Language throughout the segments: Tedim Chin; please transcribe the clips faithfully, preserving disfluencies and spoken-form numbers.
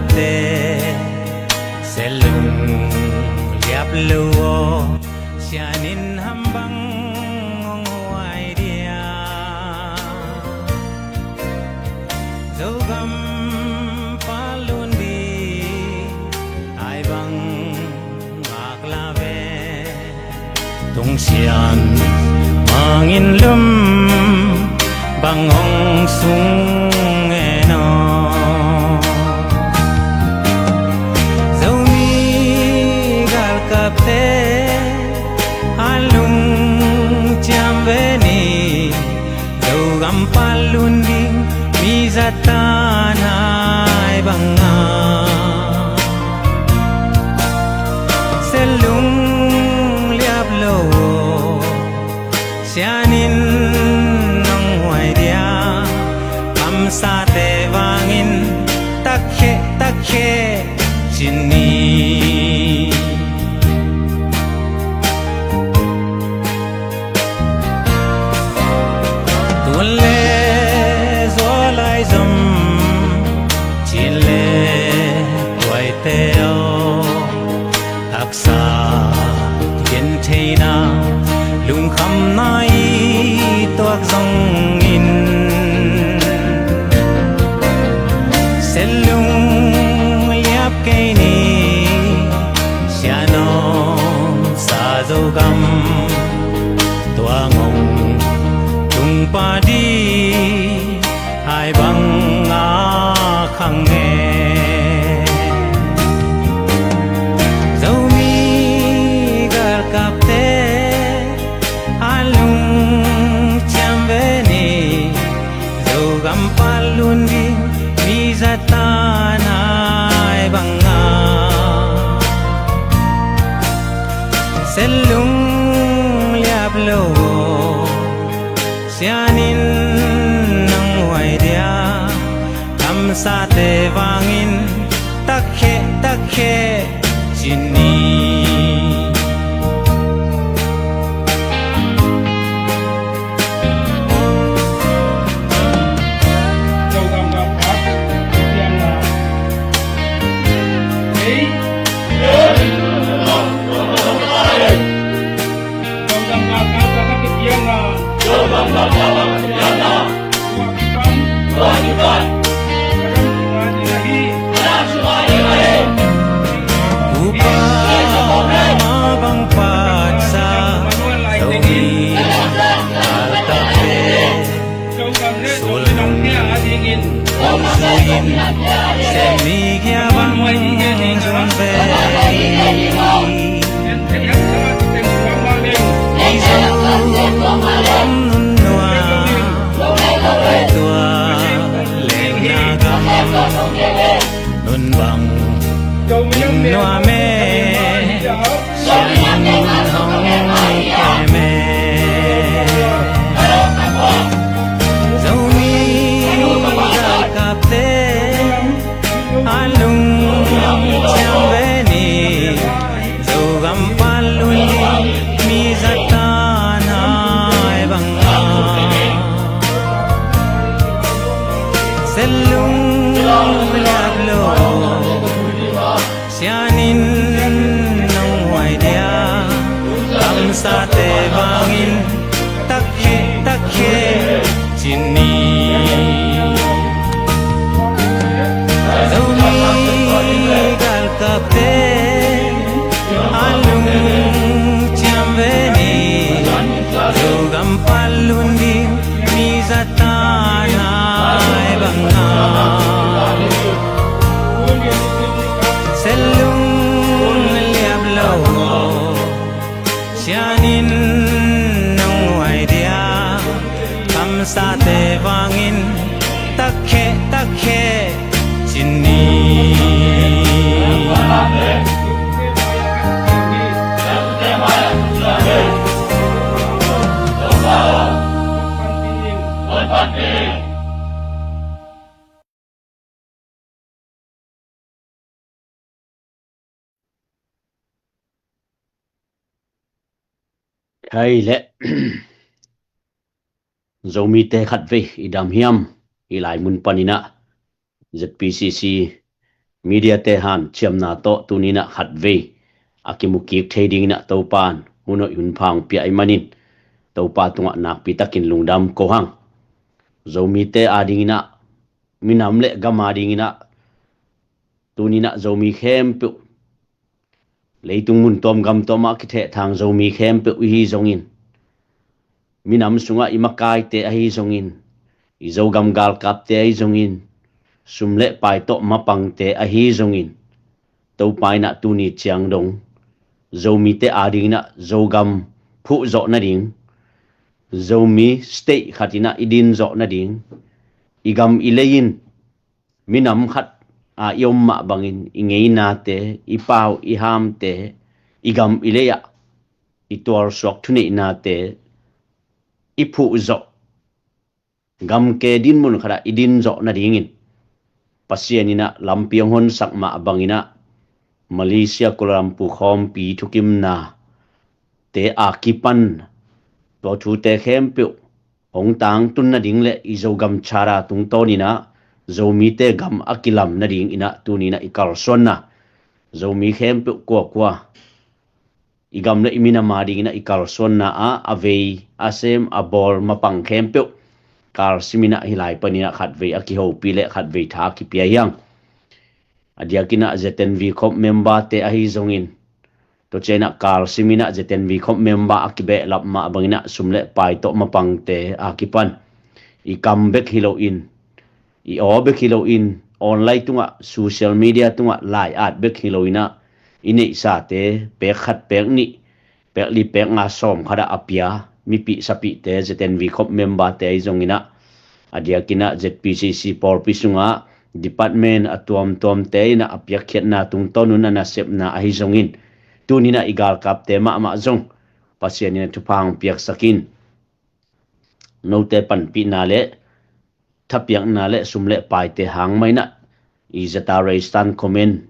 Te, Selung liap lo aw, sianin ham bang hong huai dia. Zogam palun di, ai bang ngak la ve. Tungsian mangin lum bang hong sung e no. Zomi galkapte a lungciam ve ni. Zogam palun ding mi zatan ai banga. Selung liap lo, sianin nong huai dia. Kamsate vangin takhe takhe cin ni. Tun le zualai zom, cin le tuaite aw. Taksa gentheina, lungkhamna i tuak zongin, Selung liap kei ni. Sianom sa Zogam tuang hong tung padi, ai bang a khang e. Zomi galkapte a lungciam ve ni. Zogam palun ding mi zatan ai banga. Selung liap lo, sianin nong huai dia. Kamsate vangin takhe takhe cin ni. Upama bang patsa, Zomi galkapte sulung hong suin, semi kia bang zun ve. Mizo om nunua, tua leng na gam nun bang nunua me. Sianin hong kem e. Zomi galkapte a lungciam ve ni. Zogam palun ding mi zatan ai banga. Selung liap lo, sianin nong huai dia. Kamsate vangin takhe takhe cin ni. Zomi galkapte a lungciam ve ni. Zogam palun ding mi zatan ai banga. Selung liap lo, sianin nong huai dia. Kamsate vangin takhe takhe cin ni. Khai le Zomite khatvei i dam hiam? I lai mun panin ah Z P C C Media te hanciamna tawh tuni-in ah khatvei a kimukik thei dingin ah Topa'n hun hoih hun pha hong pia ahih manin Topa tungah nakpi takin lungdam ko hang. Zomite adingin ah, minam le gam adingin ah, tuni-in ah Zomi khempeuh, leitung mun tuam gam tuam ah kithehthang Zomi khempeuh i hi zongin, minam sungah i makaite ahi zongin, i Zogam galkapte ahi zongin, sum le pai tawh mapangte ahi zongin, Topa in ah tuni ciang dong Zomite adingin ah Zogam phuhzawh nading, Zomi state khat in ah i dinzawh nading, i gam i lei in minam khat a i om mah bangin i ngeinate, i pau i hamte, i gam i lei ah i tualsuak thuneihnate i phuhzawh, gamke dinmun khat ah i dinzawh nadingin Pasian in ah lampi hong honsak mah bangin ah Malaysia Kuala Lumpur khawmpi thukimnate a kipan tua thute khempeuh hong tangtun nading le i Zogam Charter tungtawnin ah Zomite gam a kilam nadingin ah tuni-in ah i kalsuanna, Zomi khempeuh kuakua i gam le i minam adingin ah i kalsuanna ah a vei, a sem, a bawl, mapang khempeuh kalsimin ah hih lai panin ah khatvei a kihopih le khatvei tha a kipia hi hang. A diakin ah Z N V khop memberte ahi zongin, tua ciangin ah kalsimin ah Z N V khop member a kibehlap mah bangin ah sum le pai tawh mapangte a kipan i kam bek hi loin, i aw bek hi loin, online tungah, social media tungah lai-at bek hi loin ah i neihsate pek khat, pek nih, pek li, pek nga, sawm khat ah a pia mipih sapihte, Z N V khop memberte ahi zongin ah, a diakin ah Z P C C pawlpi sungah department a tuamtuamte in ah a piakkhiatna tungtawn un a nasepna ahi zongin, tuni-in ah i galkapte mahmah zong Pasian in ah thupha hong piaksak in, note panpihna le thapiakna le sum le paite hang mah in ah, i Z R A Eastern Command,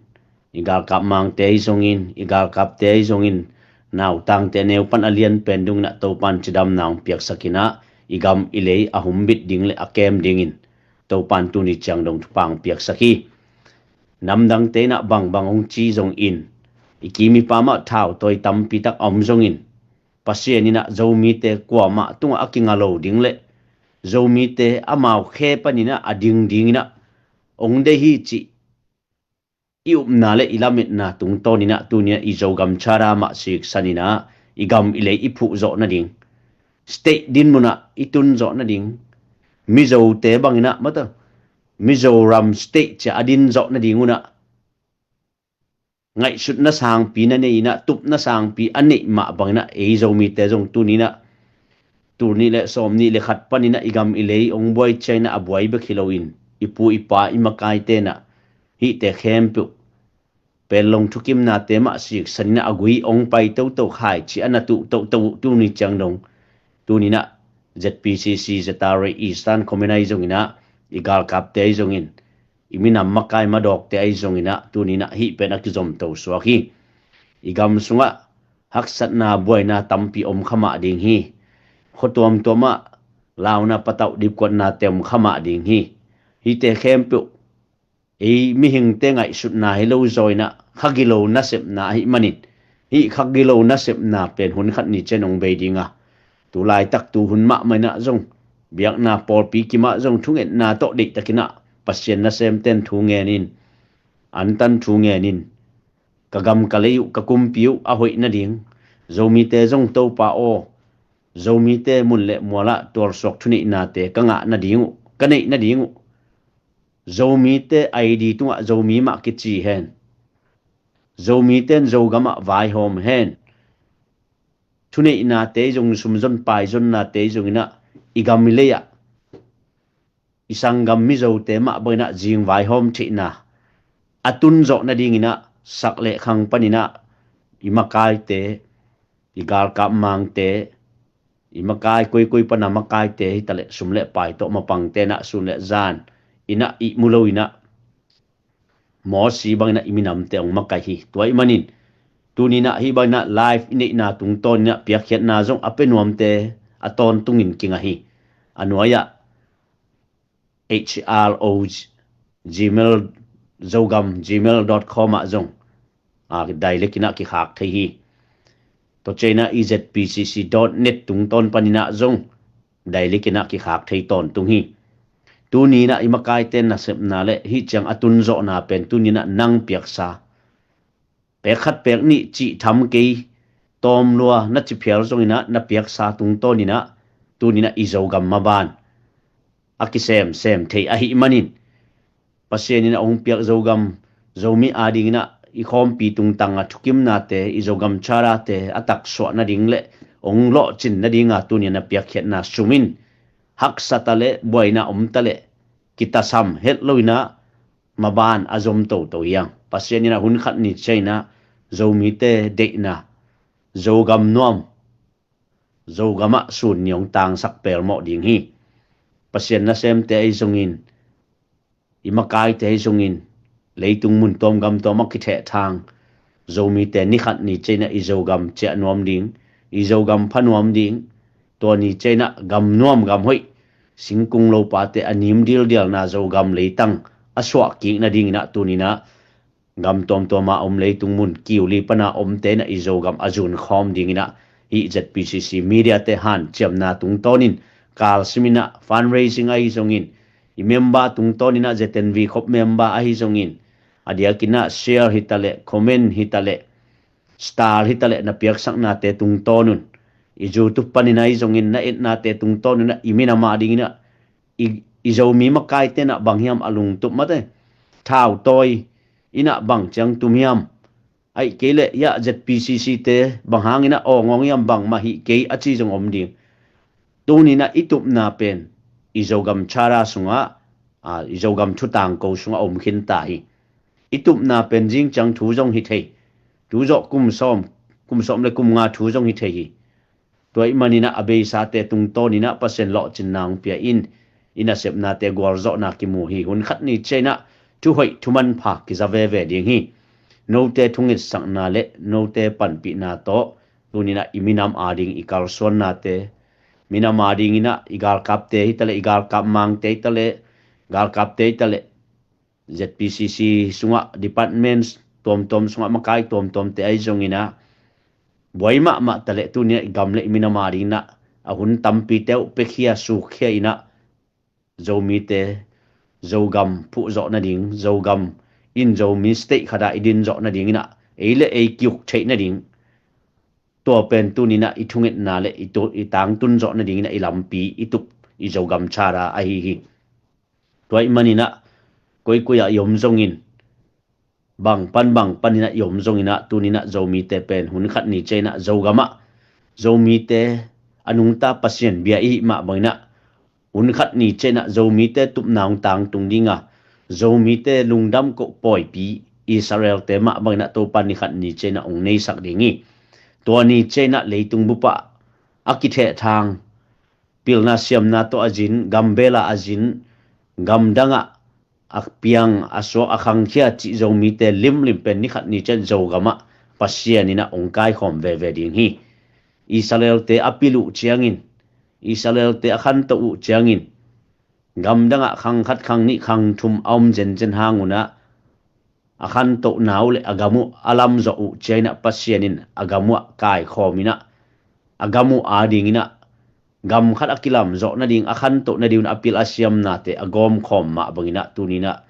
i galkap mangte ahi zongin, i galkapte ahi zongin, nautangte neu pan a lian pen dongin ah Topa'n cidamna hong piaksak in ah, i gam i lei a humbit ding le a kem dingin Topa'n tuni ciang dong thupha hong piaksak hi. Namdangte in ah bangbang hong ci zongin, i kim i pam ah thautawi tampi tak a om zongin, Pasian in ah Zomite kuamah tungah a kinga lo ding le Zomite amau khe panin ah a ding dingin ah hong deih hi cih i upna le i lametna tungtawnin ah tuni-in ah i Zogam Charter mah siksan in ah i gam i lei i phuhzawh nading, state dinmun ah i tunzawh nading, Mizote bangin ah mata, Mizoram state ci-a a dinzawh nadingun ah ngaihsutna sangpi na nei in ah, tupna sangpi a neih mah bangin ah, ei Zomite zong tuni-in ah, tul nih le sawm nih le khat panin ah i gam i lei hong buai ciangin ah a buai bek hi loin, i pu i pa, i makaite in ah hihte khempeuh, Panglong thukimnate mah siksan in ah a gui hong pai toto, khaici a na tuh toto uh tuni ciang dong, tuni-in ah Z P C C, Z R A Eastern Command ahi zongin ah, i galkapte ahi zongin, i minam makai madawkte ahi zongin ah, tuni-in ah hih pen a kizomto suak hi. I gam sungah haksatna, buaina tampi om kha mah ding hi. Khua tuamtuam ah launa patauh dipkuatnate om kha mah ding hi. Hihte khempeuh ei mihingte ngaihsutna hi lo zaw in ah, kha gilo nasepna ahih manin, hih kha gilo nasepna pen hun khat ni ciang hong bei ding a, tu laitak tu hun mahmah in ah zong, biakna pawlpi kim ah zong thungetna tawh deihtakin ah Pasian nasemte'n thu ngen in, antan thu ngen in, ka gam ka lei uh, ka kumpi uh a hoih nading, Zomite zong Topa aw, Zomite mun le mual ah tualsuak thuneihnate ka ngah nading uh, ka neih nading uh, Zomite I D tungah Zomi mah kici hen, Zomite'n Zogam ah vaihawm hen, thuneihnate zong, sumzon paizonnate zongin ah, i gam i lei ah i sanggam Mizote mah bangin ah zing vaihawm theihna a tunzawh nadingin ah, sak le khang panin ah i makaite, i galkap mangte, i makai koikoi pan a makaite hi taleh, sum le pai tawh mapangte in ah sun le zan in ah ihmu lo in ah, mawsi bangin ah i minamte hong makaih hi. Tua ahih manin, tuni-in ah hih bangin ah live i neihna tungtawnin ah piakkhiatna zong a pia nuamte a tawntungin kingah hi. A nuai-ah H R O gmail Zogam gmail dot com ah zong a, direct in ah kikhak thei hi. Tua ciang in ah E Z P C C dot net tungtawn panin ah zong direct in ah kikhak thei tawntung hi. Tuni in ah i makaite nasepna le hih ciang a tunzawhna pen tuni in ah nang piaksa pek khat pek nih cih tham kei, tawm lua na ci phial zong in ah na piaksa tungtawn in ah tuni in ah i Zogam maban a kisemsem thei ahih manin Pasian in a hong piak Zogam Zomi ading in ah i khawmpi tungtang a thukimnate, i Zogam charter-te a taksuah nading le hong lawhcin nading a tuni in a piakkhiatna sum in haksa ta le buaina om ta le kitasam het lo in ah maban a zom toto hi hang. Pasian in a hun khat ni ciang in ah Zomite deihna, Zogam nuam, Zogam ah sun ni hong tangsak pelmawh ding hi. Pasian nasemte ahi zongin, i makaite ahi zongin, leitung mun tuam gam tuam a kithehthang Zomite ni khat ni ciang in ah i Zogam ciah nuam ding, i Zogam pha nuam ding, tua ni ciang in ah gam nuam gam hoih, singkung lopate a nim dildialna Zogam leitang a suah kik nading in ah tuni in ah gam tuamtuam a om leitung mun kiu li pan a omte in ah i Zogam a zun khawm ding in ah hih Z P C C media-te hanciamna tungtawn in kalsim in ah fundraising ahi zongin, i member tungtawn in ah Z N V khop member ahi zongin, a diak in ah share hi ta le, comment hi ta le, star hi ta le, na piaksaknate tungtawn un, i YouTube panin ahi zongin na etnate tungtawn un ah i minam ading in ah i, i Zomi makaite in ah bang hiam a lungtup mate, thau tawi in ah bang ciang tum hiam, ahih kei leh hiah Z P C C-te bang hang in ah awngawng hiam, bangmah hih kei a ci zong om ding. Tuni in ah i tupna pen i Zogam charter sungah, a, i Zogam thutangko sungah om khinta hi. I tupna pen zing ciang thu zong hi thei, tu zawh kum sawm, kum sawm le kum nga thu zong hi thei hi. Tua ahih manin ah a beisate tungtawn in ah Pasian lawhcinna hong pia in, i nasepnate gualzawhna kimu hi. Hun khat ni ciang in ah thuhoih thumanpha kiza veve ding hi. Note thungetsakna le note panpihna tawh tuni in ah i minam ading i kalsuannate, minam ading in ah i galkapte hi ta le, i galkap mangte hi ta le, galkapte hi ta le, Z P C C sungah, departments tuamtuam sungah, makai tuamtuamte ahi zongin ah buai mahmah ta le, tuni in ah i gam le i minam ading in ah a hun tampite uh pekhia sukkhia in ah Zomite Zogam phuh zawh nading, Zogam in Zomi state khat ah i din zawh nading in ah ei le ei kiuk theih nading, tua pen tuni in ah i thungetna le i tu, i tangtun zawh nading in ah i lampi, i tup, i Zogam charter ahi hi. Tua ahih manin ah koikoi ah i om zongin, bang pan bang panin ah i om zongin ah tuni in ah Zomite pen hun khat ni ciang in ah Zogam ah Zomite a nungta Pasian bia i hih mah bangin ah hun khat ni ciang in ah Zomite tupna hong tangtung ding a, Zomite lungdam koh pawipi Israel-te mah bangin ah Topa ni khat ni ciang in ah hong neisak ding hi. Tua ni ciang in ah leitung bup ah a kithehthang, pilna siamna tawh a zin, gambel ah a zin, gamdang ah a piang, a suak, a khangkhia cih Zomite limlim pen ni khat ni ciang Zogam ah Pasian in ah hong kaikhawm veve ding hi. Israel-te a pil uh ciangin, Israel-te a khantoh uh ciangin, gamdang ah khang khat, khang nih, khang thum a om zenzen hang un ah a khantohna uh le a gam uh a lamzawh uh ciang in ah Pasian in a gam uh ah kaikhawm in ah a gam uh ading in ah gam khat a kilamzawh nading, a khantoh nading un a pil a siamnate a gawmkhawm mah bangin ah tuni in ah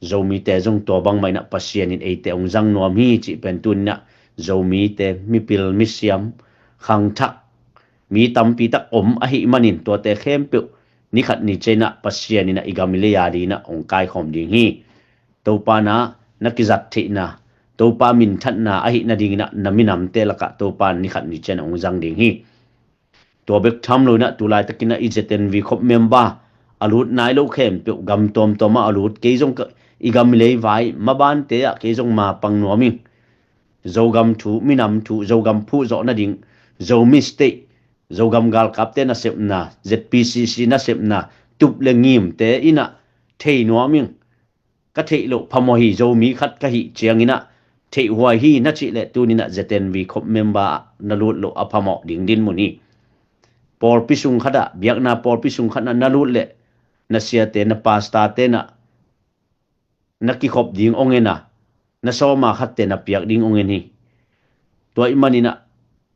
Zomite zong tua bangmah in ah Pasian in eite hong zang nuam hi cih pen tuni in ah Zomite mipil misiam, khangthak, mi tampi tak om ahih manin tuate khempeuh ni khat ni ciang in ah Pasian in ah i gam i lei ading in ah hong kaikhawm ding hi. Topa na, na kizat theihna, Topa minthanna ahih nading in ah na minamte lakah Topa ni khat ni ciang in ah hong zang ding hi. Tua bek tham lo in ah tu laitakin ah i Z N V khop member a lut nai lo khempeuh, gam tuamtuam ah a lut, kei zong ka, i gam i lei vai mabante ah kei zong mapang nuam ing. Zogam thu, minam thu, Zogam phuh zawh nading, Zomi state, Zogam galkapte nasepna, Z P C C nasepna, tup le ngimte in ah thei nuam ing. Ka theih loh phamawh hi, Zomi khat ka hih ciangin ah theihhuai hi na cih leh tuni in ah Z N V khop member ah na lut loh a phamawh ding dinmun hi. Pawlpi sung khat ah, biakna pawlpi sung khat ah na lut leh na siate, na pastor-te in ah na kikhop ding ong en a, na sawma khatte na piak ding ong en hi. Tua ih maninah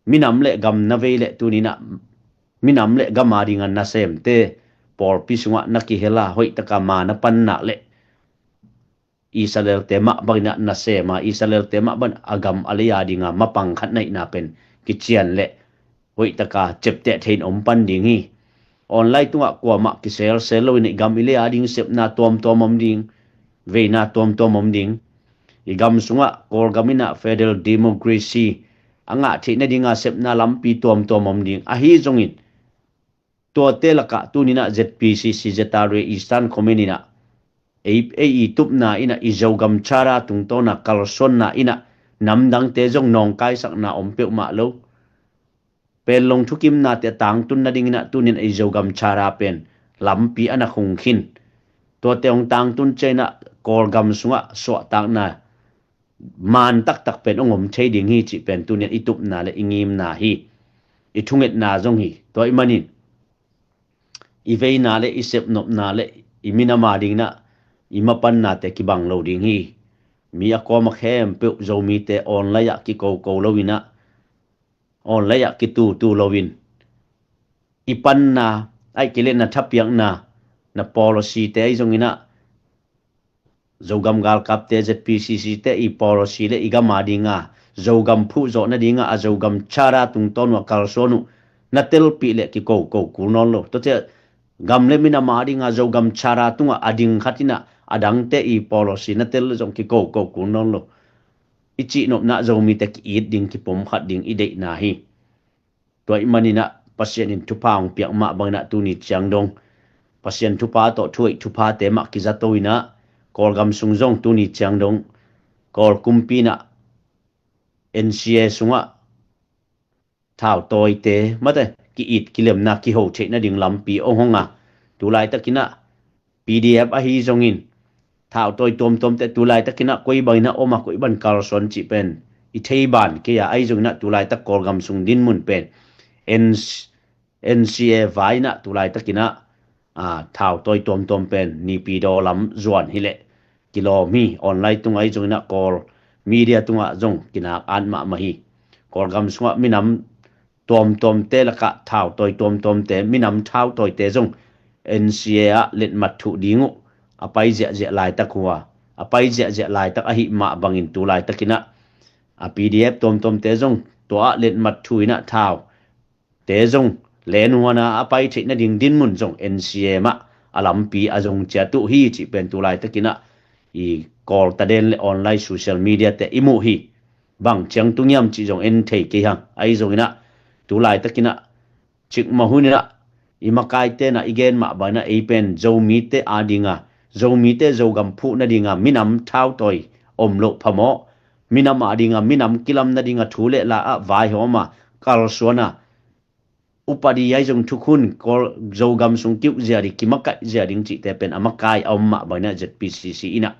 minam le gam na vei le tuninah minam le gam a dinga nasemte pawlpi sungah na kihel a, hoihtaka ma na pannak le Israelte mah banginah nasem a, Israelte mah bangin a gam a lei a dinga mapang khat naihna pen kician le hoihtaka ciapteh thei in om pan ding hi. Online tungah kuamah kiselsel loin i gam i lei a ding sepna tuamtuam om ding, veina tuamtuam om ding. I gam sungah Kawlgam inah federal democracy a ngah theih nadinga sepna lampi tuamtuam om ding. Ahi zongin tuate lakah tuninah Z P C C, Z R A, Eastern Command inah ei, ei i tupna inah i Zogam Charter tungtawna kalsuanna inah namdangte zong nawngkaisakna om peuhmah lo. Panlong thukimnate a tangtun nadinginah tuninah i Zogam Charter pen lampi a na khung khin. Tuate hong tangtun cianginah Kawlgam sungah suahtakna man taktak pen ong om thei ding hi cih pen tunian i tupna le i ngimna hi. I thungetna zong hi. Tua ih manin i veina le i sepnopna le i minam a dinginah i mapannate kibang lo ding hi. Mi a kuama khempeuh Zomite online ah kikoko loinah online ah kitutu loin i panna, aih kei le na thapiakna, na policyte ahi zonginah Zogam galkapte, Z P C C te i policy le i gam a dinga Zogam phuhzawh nadinga a Zogam Charter tungtawn uh a kalsuan uh na telpih le kikoko kul nawn lo. Tuate gam le minam a dinga Zogam Charter tungah a ding khat inah a dangte i policy na tel le zong kikoko kul nawn lo. I cihnopna Zomite ki-it ding, kipumkhat ding i deihna hi. Tua ih maninah Pasian in thupha hong piak mah banginah tuni ciang dong Pasian thupha tawh thuhoih thuphate mah kizato inah Kawlgam sung zong tuni ciang dong Kawl kumpi inah N C A sungah thautawite mate ki-it kilemna kiho theih nading lampi ong hong a, tulaitakinah P D F ahi zongin thautawi tuamtuamte tulaitakinah koi banginah om a, koi ban kalsuan cih pen i thei ban kei a, ahi zonginah tulaitak Kawlgam sung dinmun pen N-, N C A vai inah tulaitakinah a, thautawi tuamtuam pen nipidaw lam zuan hileh kilawm hi. Online tungah ahi zonginah Kawl media tungah zong kinak at mahmah hi. Kawlgam sungah minam tuamtuamte lakah thautawi tuamtuamte, minam thautawite zong N C A ah letmat thuh ding uh a pai ziahziah laitak uh a, a pai ziahziah laitak ahi mah bangin tulaitakinah a P D F tuamtuamte zong tua ah letmat thuh inah thaute zong lenhuana a pai theih nading dinmun zong N C A mah a lampi a zong ciat uh hi cih pen tulaitakinah i Kawl taden le online social media te i muh hi. Bang ciang tung hiam cih zong en thei kei hang. Ahi zonginah tulaitakinah cikmah huninah i makaite inah i gen mah banginah ei pen Zomite a dinga, Zomite Zogam phuh nadinga minam thautawi om loh phamawh, minam a dinga minam kilam nadinga thu le la ah vaihawm a, kalsuan a, upadi ahi zong thukhun Kawl Zogam sung kiuh zia ding, kimakaih zia ding cihte pen a makai a om mah banginah Z P C C inah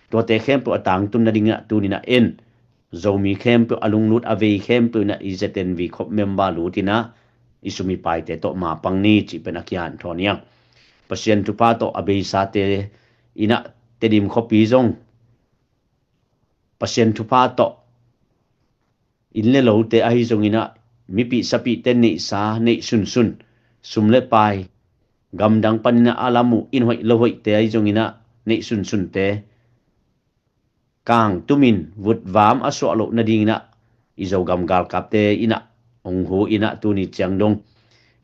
tuate khempeuh a tangtun nadinginah tuninah en Zomi khempeuh a lunglut a vei khempeuh inah i Z N V khop member lut inah i sum i paite tawh mapang ni cih pen a kihanthawn hi hang. Pasian thupha tawh a beisate inah Tedim khuapi zong Pasian thupha tawh inn le lote ahi zonginah mipih sapihte neihsa neih sunsun, sum le pai, gamdang paninah a lam uh inn hoih lo hoihte ahi zonginah neih sunsunte kangtumin vutvam a suah loh nadinginah i Zogam galkapte inah hong hu inah tuni ciang dong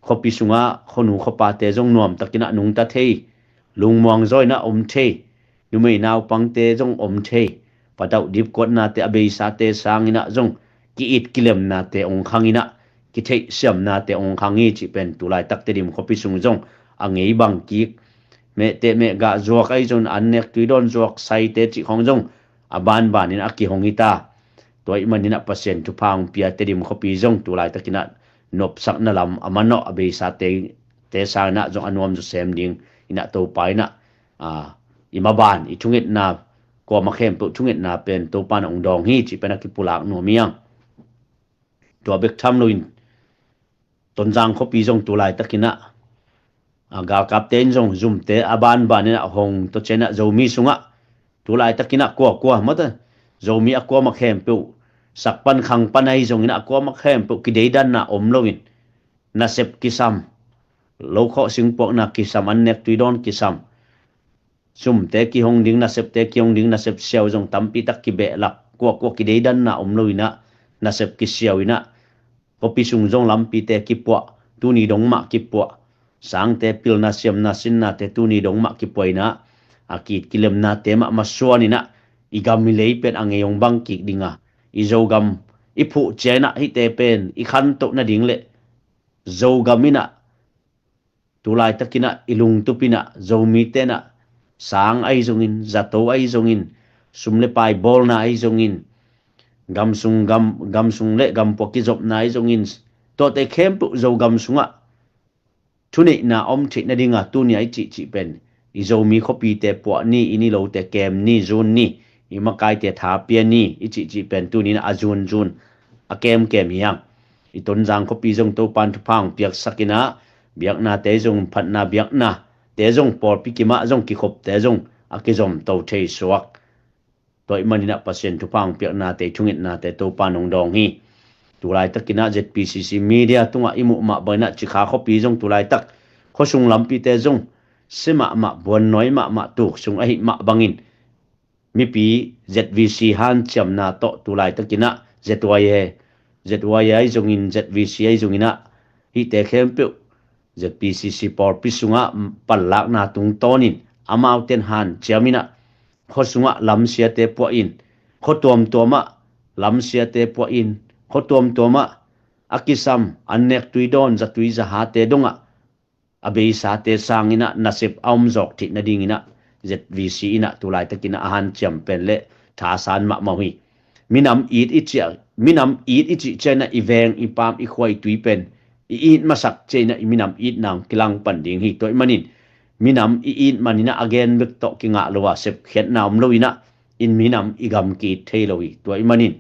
khuapi sungah khuanu khuapate zong nuamtakinah nungta thei, lungmuang zaw inah om thei, numei naupangte zong om thei, patauh dipkuatnate a beisate sanginah zong ki-it kilemnate hong khanginah kitheihsiamnate hong khang hi cih pen tulaitak Tedim khuapi sung zong a ngei bang kik, mehteh mehgah zuak ahi zong an nek tuidawn zuak saite cih khawng zong a banbanin a kihong hi ta. Tua ih maninah Pasian thupha hong pia Tedim khuapi zong tulaitakinah nopsakna lam a manawh a beisate te sanginah zong a nuam zawsem ding inah Topa inah a, i maban i thungetna, kuama khempeuh thungetna pen Topa inah hong dawng hi cih pen a kipulak nuam hi hang. Tua bek tham loin Tonzang khuapi zong tulaitakinah a, galkapte in zong zumte a banbaninah hong tua cianah Zomi sungah Tu laitakin ah kuakua mata, Zomi a kuama khempeuh, sak pan khang pan ahi zongin ah a kuama khempeuh kideidanna om loin, nasep kisam, lokhawh singpuakna kisam, annek tuidawn kisam, sumte kihong ding, nasepte kihong ding, nasep siau zong tampitak kibehlak, kuakua kideidanna om loin ah nasep kisiau in ah, khuapi sung zong lampite kipuah, tuni dong mah kipuah, sangte pilna siamna sinnate tuni dong mah kipuah in ah, a kit kilemnate mah masuan in ah, i gam i lei pen a ngei hong bang kik ding a, i Zogam i phuh ciang in ah hihte pen i khantoh nading le Zogam in ah tu laitakin ah i lungtup in ah Zomite in ah sang ahi zongin, zato ahi zongin, sum le pai bawlna ahi zongin, gamsung, gam, gamsung le gampua kizopna ahi zongin, tuate khempeuh Zogam sungah thuneihna om theih nadinga tuni a i cihcih pen i Zomi khuapite puah ni, i nilote kem ni, zun ni, i makaite thapia ni i cihcih pen tuni in ah a zunzun a kemkem hi hang. I Tonzang khuapi zong Topan thupha hong piaksak in ah, biaknate zong, phatna biaknate zong, pawlpi kimah zong kikhopte zong a kizomto thei suak. Tua ahih manin ah Pasian thupha hong piaknate, i thungetnate Topan hong dawng hi. Tu laitakin ah Z P C C media tungah i muh mah bangin ah Cikha khuapi zong tu laitak khuasung lampite zong sia mahmah, buannawi mahmah, tuk sung ahih mah bangin mipi Z V C hanciamna tawh tu laitakin ah Z Y A, Z Y A ahi zongin, Z V C ahi zongin ah hihte khempeuh Z P C C pawlpi sungah panlakna tungtawnin amaute in hanciam in ah, khua sungah lamsiate puah in, khua tuamtuamah lamsiate puah in, khua tuamtuamah a kisam, annek tuidawn, zatui zahate dongah a beisate sangin ah nasep a om zawk theih nadingin ah Z V C in ah tu laitakin ah a hanciam pen le thasan mahmah uh hi. Minam it i cih, minam it i cih ciang in ah i veng, i paam, i khua, i tui pen i it masak ciang in ah i minam itna hong kilang pan ding hi. Tua ahih manin minam i it manin ah a gen bek tawh kingah lo a, sepkhiatna om loin ah i minam, i gam ki-it thei lo hi. Tua ahih manin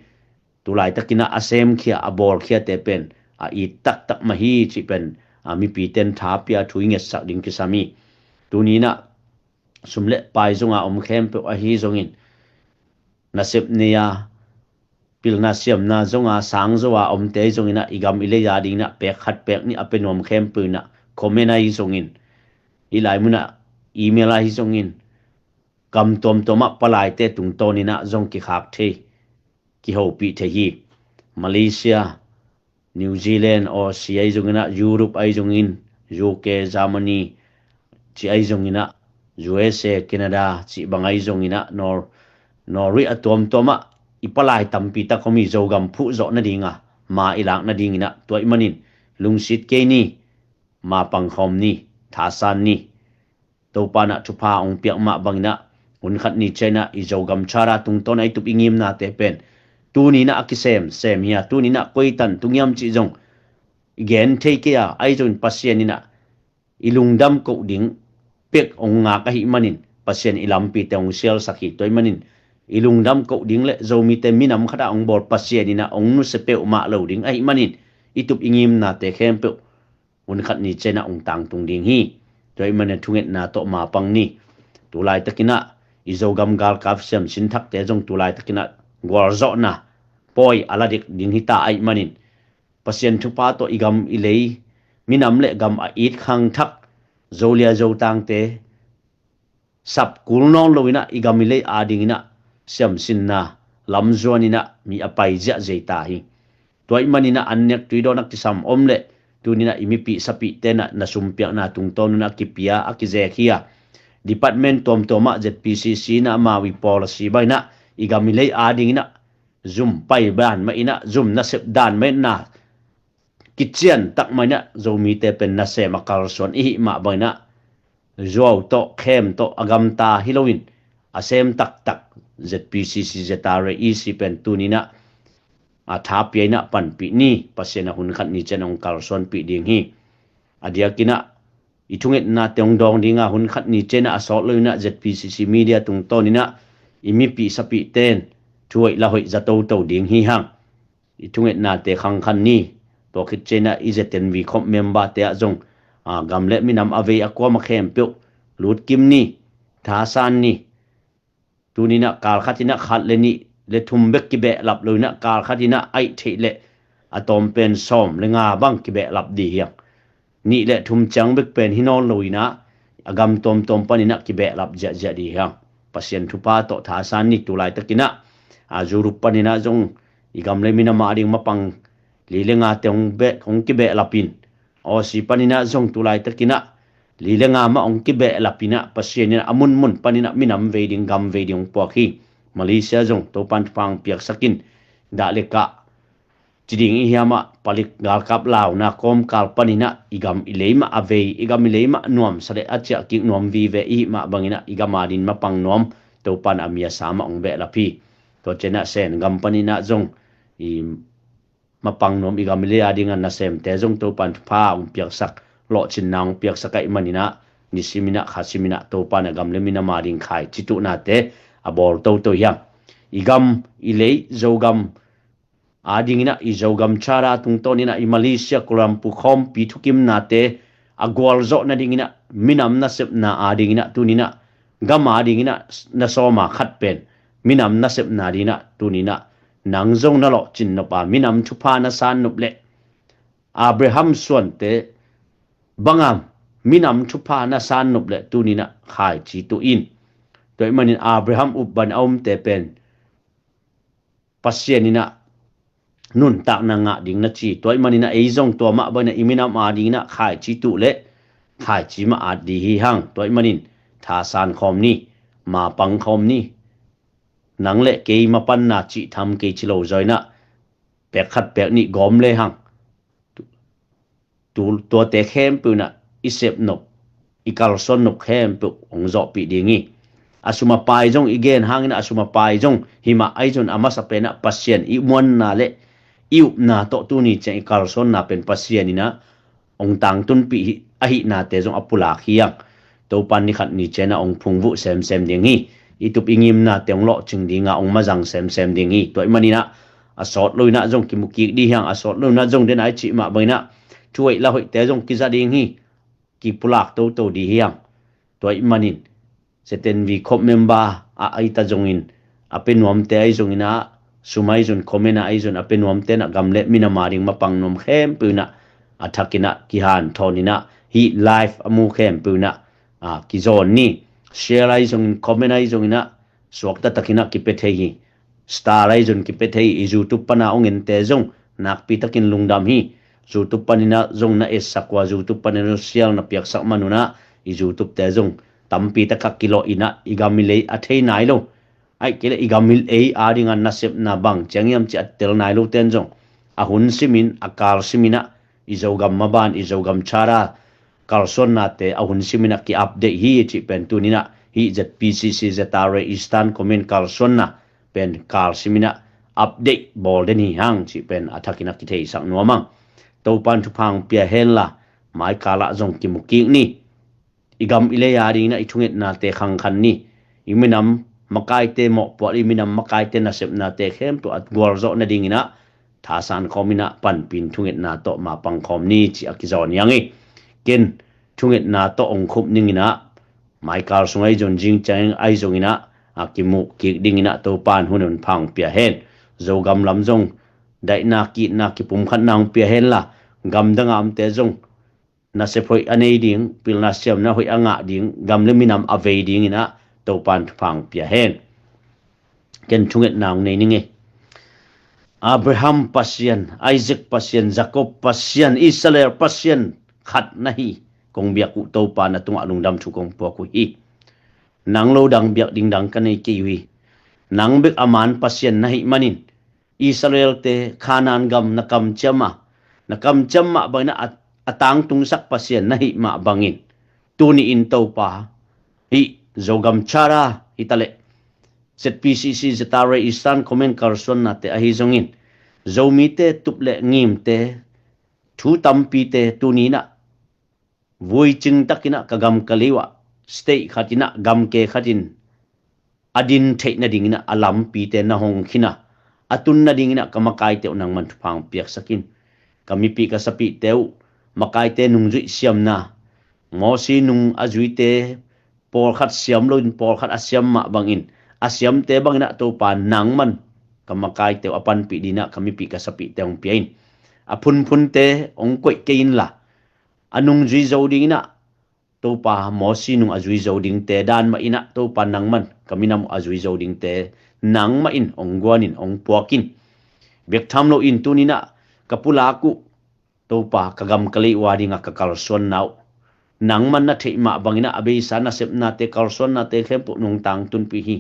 tu laitakin ah a semkhia, a bawlkhiate pen a it taktak mah hi cih pen a mipite in thapia thu i ngetsak ding kisam hi. Tuni in ah sum le pai zonga om khempeuh ahi zongin, nasep nei a, pilna siamna zonga, sang zo a omte ahi zongin ah i gam i lei a dingin ah pek khat pek nih a pia nuam khempeuh in ah comment ahi zongin, hih lai munah email ahi zongin, gam tuamtuamah palaite tungtawnin ah zong kikhak thei, kihopih thei hi. Malaysia, New Zealand, Aussie ahi zongin ah, Europe ahi zongin, U K, Germany cih ahi zongin ah, U S A, Canada cih bang ahi zongin ah, Nor-, Norway a tuamtuamah i palai tampi tak om hi, Zogam phuh zawh nadinga ma i lak nadingin ah. Tua ahih manin lungsit kei ni, ma pangkhawm ni, thasan ni. Topa in ah thupha hong piak mah bangin ah, hun khat ni ciang in ah i Zogam Charter tungtawn a i tup i ngimnate pen tuni in ah a kisem sem hi a, tuni in ah koi tan tung hiam cih zong i gen thei kei a, ahi zongin Pasian in ah i lungdam koh ding pek hong ngak ahih manin Pasian i lampite hong sialsak hi. Tua ahih manin i lungdam koh ding le Zomite minam khat ah hong bawl Pasian in ah hong nusia peuhmah lo ding ahih manin i tup i ngimnate khempeuh hun khat ni ciang in ah hong tangtung ding hi. Tua ahih manin thungetna tawh ma pang ni. Tu laitakin ah i Zogam galkap siam sinthakte zong tu laitakin ah gualzawhna pawi a la dek ding hi ta ahih manin, Pasian thupha tawh i gam i lei, minam le gam a it khangthak Zolia Zotangte sap kul nawn loin ah i gam i lei a dingin ah siamsinna lamzuan in ah mi a pai ziahziah ta hi. Tua ahih manin ah annek tuidawn a kisam om le tuni in ah i mipih sapihte in ah na sumpiakna tungtawn un ah kipia a kizek hi a, department tuamtuamah Z P C C in ah amau i policy bangin ah i gam i lei a dingin ah zum pai dan mah in ah, zum nasep dan mah in ah, kician tak mah in ah Zomite pen nasem a kalsuan i hih mah bangin ah, zuau tawh khem tawh a gamta hi loin a sem taktak Z P C C, Z R A, E C pen tuni in ah a thapia in ah panpih ni. Pasian in ah hun khat ni ciang in hong kalsuanpih ding hi. A diakin ah i thungetnate hong dawng ding a, hun khat ni ciang in ah a sawt loin ah Z P C C media tungtawn in ah i mipih sapihte in thu hoih la hoih za toto ding hi hang. I thungetnate khangkhan ni. Tua khit ciang in ah i Z N V khop memberte ah zong, a, gam le minam a vei a kuama khempeuh lutkim ni, thasan ni. Tuni-in ah kal khat in ah khat le nih le thum bek kibehlap lo-in ah kal khat in ah aih theih leh a tawm pen sawm le nga bang kibehlap dih hiang. Nih le thum ciang bek pen hi nawn lo-in ah a gam tuamtuam panin ah kibehlap ziahziah dih hiang. Pasian thupha tawh thasan ni. Tulaitakin ah a Europe panin ah zong i gam le minam ading mapang li le ngate hong beh hong kibehlap in, Aussie panin ah zong tulaitakin ah li le nga mah hong kibehlap in ah Pasian in ah a munmun panin ah minam vei ding, gam vei ding hong puak hi. Malaysia zong Topan thupha hong piaksak in, dah le kah ci ding i hiam ah, palik galkap launa kawmkal panin ah i gam i lei mah a vei, i gam i lei mah nuamsa le a ciah kik nuam vive i hih mah bangin ah i gam ading mapang nuam Topan a mi a sa mah hong behlap hi. Tua ciang ah Sen gam panin ah zong i mapang nuam, i gam i lei ading a nasemte zong Topan thupha hong piaksak, lawhcinna hong piaksak ahih manin ah nisimin ah khasimin ah Topan a gam le minam ading khaici tuhnate a bawl toto hiang. I gam i lei Zogam adingin ah, i Zogam Charter tungtawnin ah i Malaysia Kuala Lumpur khawmpi thukimnate a gualzawh nadingin ah, minam nasepna adingin ah tuni-in ah gam adingin ah na sawm a khat pen minam nasepna dingin ah tuni-in ah nang zong na lawhcin nop a, minam thupha na san nop leh Abraham suante banga minam thupha na san nop leh tuni-in ah khaici tuh in. Tua ahih manin Abraham upban a umte pen Pasian in ah nuntakna ngah ding na ci. Tua ahih manin ah ei zong tua mah bangin ah i minam adingin ah khaici tuh leh khaici mah at dih hi hang. Tua ahih manin thasan khawm ni, mapang khawm ni. Nang le kei mapanna cih tham kei ci lo zaw-in ah pek khat pek nih gawm le hang. Tu, tuate khempeuh in ah i sep nop, i kalsuan nop khempeuh hong zawhpih ding hi. A sum a pai zong i gen hangin ah a sum a pai zong hi mah, ahi zong a masa pen ah Pasian i muanna le i upna tawh tuni ciang i kalsuanna pen Pasian in ah hong tangtunpih hi, ahihnate zong a pulak hi hang. Topan ni khat ni ciang ah hong phungvuh semsem ding hi. I tup i ngimnate hong lawhcing ding a hong mazang semsem ding hi. Tua ahih manin ah a sawt lo-in ah zong kimu kik dih hiang, a sawt lo-in ah zong den a i cih mah bangin ah thu hoih la hoihte zong kiza ding hi. Kipulak toto dih hiang. Tua ahih manin Seten V Khop member a, ahi ta zongin, a pia nuamte ahi zongin ah, sum ahi zong, comment ahi zong, a pia nuamte in ah gam le minam ading mapang nuam khempeuh in ah a thakin ah kihanthawn in ah hih live a mu khempeuh in ah a, kizawn ni. Share ahi zongin, comment ahi zongin ah suakta takin ah kipia thei hi. Star ahi zong kipia thei hi. I YouTube pan a hong ente zong nakpi takin lungdam hi. YouTube panin ah zong na etsak uh a, YouTube panin ah zong share na piaksak man un ah i YouTube te zong tampi tak ah kilawh in ah i gam i lei a thei nai lo, ahih kei leh i gam i lei ading a nasepna bang ciang hiam cih a tel nai lote in zong a hun simin, a kal simin ah i Zogam maban, i Zogam Charter kalsuannate a hun simin ah ki-update hi cih pen tuni-in ah hih Z P C C Z R A Eastern Command kalsuanna pen kal simin ah update bawl den hi hang cih pen a thakin ah kitheisak nuam hang. Topan thupha hong pia hen la, mai kal ah zong kimu kik ni. I gam i lei ading in ah i thungetnate khangkhan ni. I minam makaite mawhpuak, i minam makaite nasepnate khempeuh a gualzawh nadingin ah thasan khawm in ah panpih in thungetna tawh mapang khawm ni cih a kizawn hi hang hi. Ken thungetna tawh hong khup ning in ah, mai kal sung ahi zong, zing ciang ahi zongin ah a kimu kik dingin ah Topan hun hong pia hen. Zogam lam zong daihna, ki-itna, kipumkhatna hong pia hen la, gamdang a omte zong nasep hoih a nei ding, pilna siamna hoih a ngah ding, gam le minam a vei dingin ah Topan thupha hong pia hen. Ken thungetna hong nei ning ei. Abraham Pasian, Isaac Pasian, Jacob Pasian, Israel Pasian khat na hi, kong biak uh Topa na tungah lungdam thu kong puak uh hi. Nang lo dang biak ding dang ka nei kei uh hi. Nang bek a man Pasian na hih manin Israelte Canaan gam na kamciam a, na kamciam mah bangin a, a tangtungsak Pasian na hih mah bangin, tuni-in Topa, hih Zogam Charter hi taleh Z P C C Z R A Eastern Command kalsuannate ahi zongin, Zomite tup le ngimte thu tampite tuni-in ah vuicing takin ah ka gam ka lei uh ah state khatin ah gamke khatin a din theih nadingin ah a lampite na hong khin a, a tun nadingin ah ka makaite uh nangman thupha hong piaksak in. Ka mipih ka sapihte uh makaite nungzuih siamna, Mosi nung a zuite pawlkhat siam loin pawlkhat a siam mah bangin, a siamte bangin ah Topa nangman ka makaite uh a panpih dingin ah ka mipih ka sapihnate hong pia in. A phunphunte hong koih kei inla, a nungzui zo dingin ah Topa Mosi nung a zui zo dingte dan mah in ah Topa nangman ka minam uh a zui zo dingte nangmah in hong guan in hong puak in. Bek tham loin tuni-in ah ka pulak uh Topa ka gam ka lei uh a dingin ka kalsuanna uh nangman na theih mah bangin ah a beisa nasepnate kalsuannate khempeuh nong tangtunpih hi.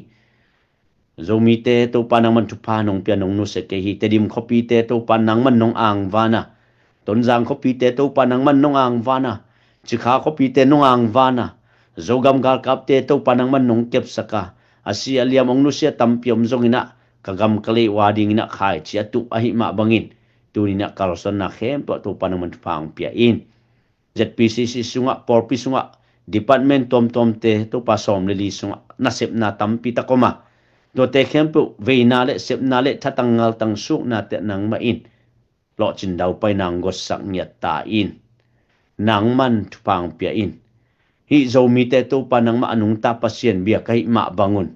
Zomite Topa nangman thupha nong pia nong nusia kei hi. Tedim khuapite Topa nangman nong angvan a, Tonzang khuapite Topa nangman nong angvan a, Cikha khuapite nong angvan a, Zogam galkapte Topa nangman nong kepsak a, a si a liam hong nusia tampi om zongin ah ka gam ka lei uh a dingin ah khaici a tuh ahih mah bangin tuni-in ah kalsuanna khempeuh ah Topa nangman thupha hong pia in. ZPCC sungah, pawlpi sungah, department tuamtuamte Topa sawm le li sungah nasepna tampi tak om a, tuate khempeuh veina le sepna le thatang ngaltang suknate nangmah in lawhcin daupaina hong gotsak ngiat ta in. Nangman thupha hong pia in. Hih Zomite Topa nangmah a nungta Pasian bia ka hih mah bangun,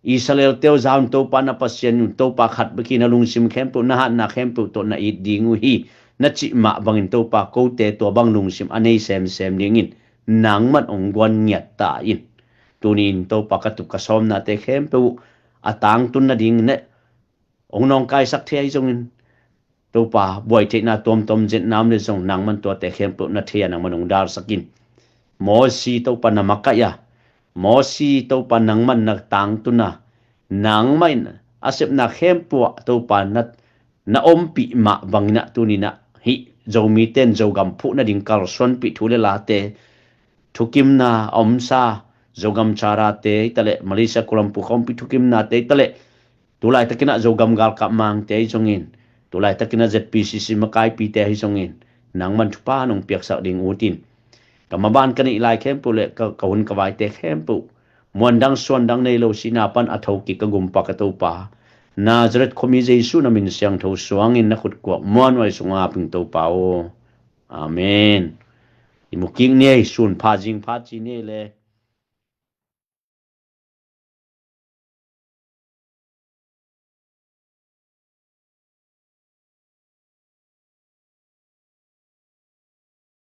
Israel-te uh za un Topa na Pasian un, Topa khat bek hi, na lungsim khempeuh, na hatna khempeuh tawh na it ding uh hi, na cih mah bangin Topa kote tua bang lungsim a nei semsem dingin nangman hong guan ngiat ta in. Tuni-in Topa ka tup ka sawmnate khempeuh a tangtun nading ne hong nawngkaisak thei ahi zongin, Topa buai theihna tuamtuam zetna om le zong nangman tuate khempeuh na thei a nangman hong dalsak in. Mosi Topa na makaih a, Mosi Topa nangman na tangtun a, nangmah in a sepna khempeuh ah Topa na, na ompih mah bangin ah tuni-in ah hih Zomite in Zogam phuh nading kalsuanpih thu le late, thukimna a omsa Zogam Charate hi taleh, Malaysia Kuala Lumpur khawmpi thukimnate hi taleh, tulaitakin ah Zogam galkap mangte ahi zongin, tulaitakin ah ZPCC makaipite ahi zongin, nangman thupha nong piaksak ding ut in. Ka maban ka neih lai khempeuh le ka, ka hun ka vaite khempeuh, muandang suandang nei lo sihna pan a thokik ka gumpa ka Topa, Nazareth khuami Jesu na min siangtho suangin na khutkuak muanhuai sungah ap ing Topa aw. Amen. I mukik ni ei, sun pha zing pha ci ni ei le.